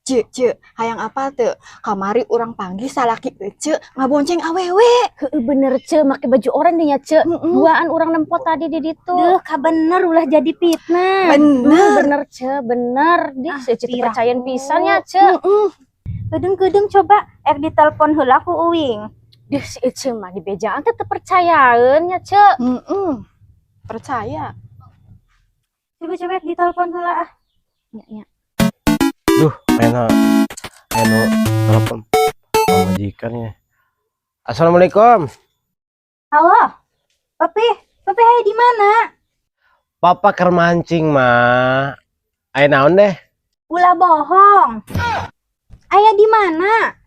Cek, cek, hayang apa tuh? Kamari urang panggil salaki ece ngabonceng awewe. Heeh, bener ce, make baju oranye nya ce. Duaan urang nempo tadi di ditu. Duh, ka bener ulah jadi fitnah. Bener. Bener ce, bener. Di Ah, si Ece teu piraku. percayaan pisan nya ce. Kedeung-kedeung coba ek ditelepon heula ku uing. Duh, si Ece mah di bejaan teh teu percayaan nya ce. Percaya. Coba-coba ek ditelepon heula ah. Nya, nya. Duh, enak. Anu telepon pamajikannya. Assalamualaikum. Halo. Papi, papi hai di mana? Papa keur mancing, Ma. Aya naon deh? Ulah bohong. Aya di mana?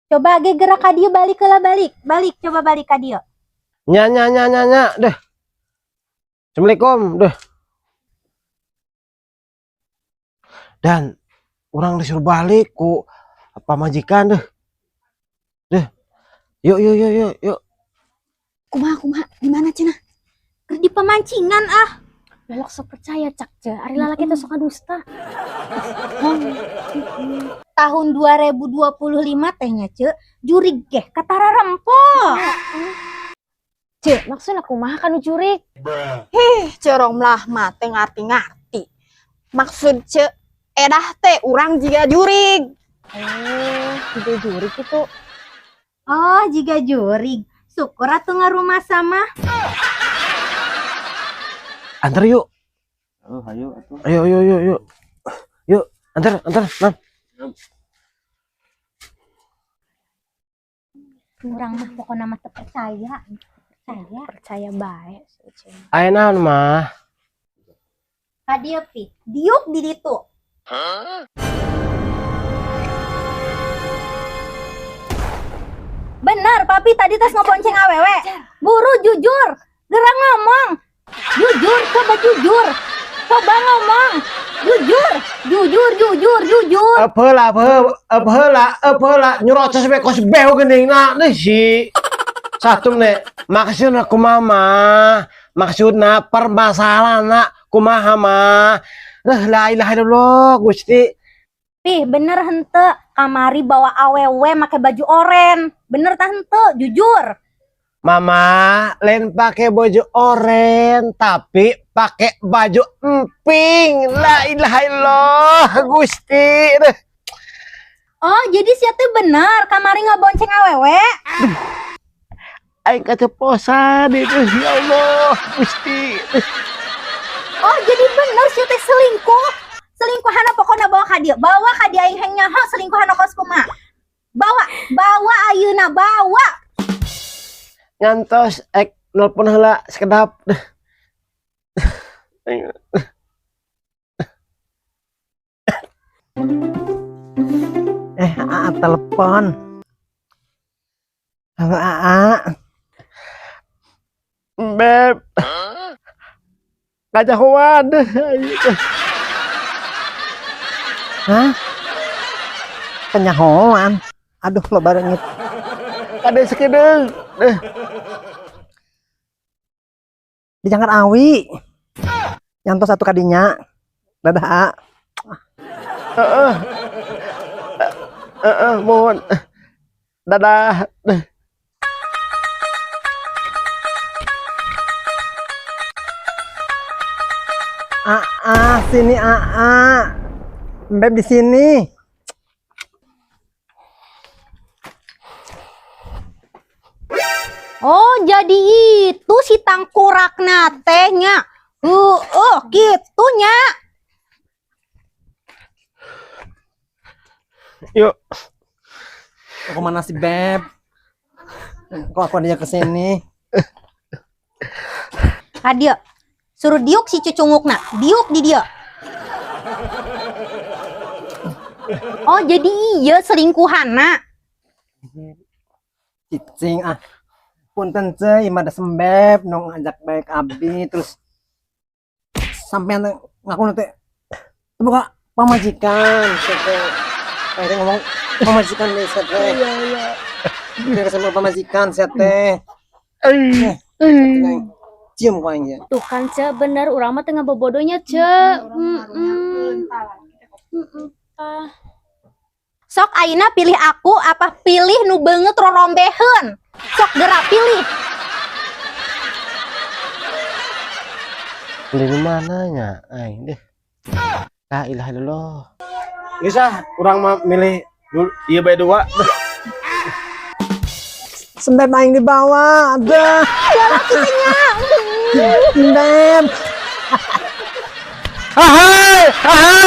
Coba ge gerak ka dieu balik heula balik. Balik, coba balik ka dieu. Nya nya nya nya nya deh. Assalamualaikum, deh. Dan orang disuruh balik ku pamajikan deh. Deh. Yuk yuk yuk yuk yuk. Kumaha kumaha di mana cenah? Keur di pemancingan ah. Belok sok percaya cak ce, ari lalaki teh sok dusta. Tahun 2025 teh nya ce, jurig geh katara rempo. Ce, maksudna kumaha kanu jurig? Hih, cerong lah mah teu ngarti-ngarti. Maksud ce edah teh urang jiga jurig. Oh, jiga jurig itu. Oh, jiga jurig. Syukur atuh ngarumah sama. Antar yuk. Oh, ayo atuh. Ayo ayo ayo yuk. Yuk, antar antar, Mam. Urang mah pokona mah teu percaya. Percaya. Percaya bae si Ece. Aya naon, Mah? Ka dieu pi, diuk di ditu. Benar, papi tadi tes ngebonceng awewe. Buru jujur, gerang ngomong. Jujur, coba jujur. Coba ngomong. Jujur, jujur, jujur, jujur. Apalah, apalah, apalah, nyerocos sampai kos beo geuning na nih si. Satu nih, maksudna kumaha mah? Maksudna permasalahanna kumaha mah? Lah la ilaha illallah Gusti. Pih, bener henteu kamari bawa awewe make baju oren. Bener tah henteu, jujur. Mama, lain pakai baju oren, tapi pakai baju emping. La ilaha illallah Gusti. Oh, jadi sia teh bener kamari ngabonceng awewe? Aing keceplosan itu, ya Allah, Gusti. Oh, jadi bener sia teh selingkuh. Selingkuhanna pokona bawa ka dieu. Bawa ka dieu aing heng nyaho selingkuhanna kos kumaha. Bawa, bawa ayeuna, bawa. Ngantos ek nelpon heula sekedap. Aa telepon. Halo Aa. Beb. Kajahoan. Hah? Kenyahoan. Aduh, lo barengit. Ada sekedeng. Di Jangkar Awi. Nyantos satu kadinya. Dadah, A. Heeh. Heeh, mohon. Dadah. Aa, sini Aa. Beb di sini. Oh, jadi itu si tangkurakna teh nya. Heeh, kitu nya. Yuk. Kok mana sih, Beb? Kok aku adanya ke sini? Adio, suruh diuk si cucungukna, diuk di dia. Oh, jadi iya selingkuhanna. Cicing ah. Punten ceu, imah da sembeb nu ngajak baik abi terus sampean ngaku teh buka pamajikan teh. Kayak ngomong pamajikan deh saya teh. Iya, iya. Biar sama pamajikan saya teh. Cium ku aing ya. Tuh kan ce, bener urang mah teu ngabobodonya ce. Heeh. Heeh, tah. Sok ayeuna pilih aku apa pilih nu beungeut rorombeheun. Sok geura pilih. Beli di mananya aing deh. La ilaha illallah. Geus ah, urang mah milih dulu ieu bae dua. Sembeb aing dibawa, ada. Sembeb. Ahai, ahai.